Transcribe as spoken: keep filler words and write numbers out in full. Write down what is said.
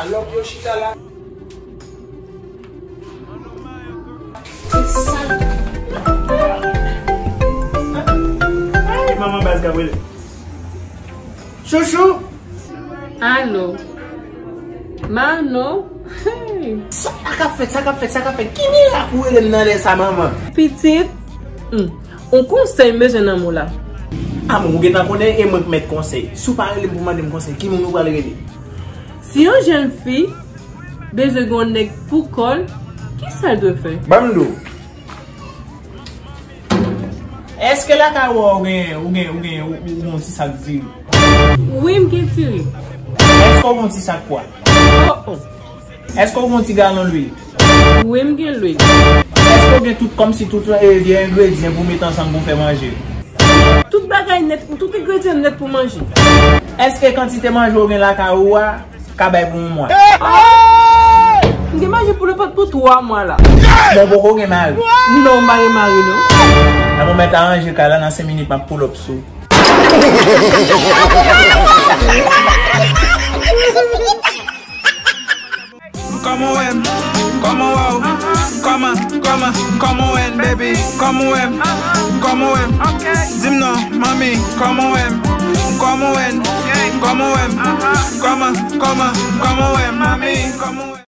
Alò, yo chita la. Ay, manman baz Gabriel. Chouchou. Alo. Mano. Hey. Sa k ap fèt, sa k ap fèt, sa k ap fèt? Ki mirak ou rele m nan lè sa, manman? Pitit. Hmm. On konsèy m bezwen nan men w la. A, bon, ou gentan konnen e mwen k mèt konsèy. Si w pa rele m pou mande m konsèy, ki moun ou pral rele? Si yon jèn fi bezwen gen yon nèg pou kò l, kisa l dwe fè? Ban m di w. Èske lakay ou a ou gen, ou gen, ou gen, ou, ou gen yon ti sak diri? Wi, m gen diri. Èske ou gen yon ti sak pwa? Oh, oh. Èske ou gen yon ti galon lwil? Wi, m gen lwil. Èske ou gen tout, kòmsi tout, eh, vye engredyan pou met ansanm pou fè manje? Tout bagay nèt, tout engredyan nèt pou manje. Èske kantite manje ou gen lakay ou a ka bay pou yon mwa? Ah! M gen manje pou nenpòt pou twa mwa la. Bon, poko gen mari? Non, m pa gen mari, non. Nan moman ta ranje kay la, nan senk minit m ap pull up sou. Kòman w wè m? Kòman w wè w? Kòman, kòman, kòman w wè m, baby? Kòman w wè m? Kòman w wè m? Di m non, manmi, kòman w wè m? Kòman w wè m? Kòman w wè m? Kòman, kòman, kòman w wè m, manmi? Kòman w wè m?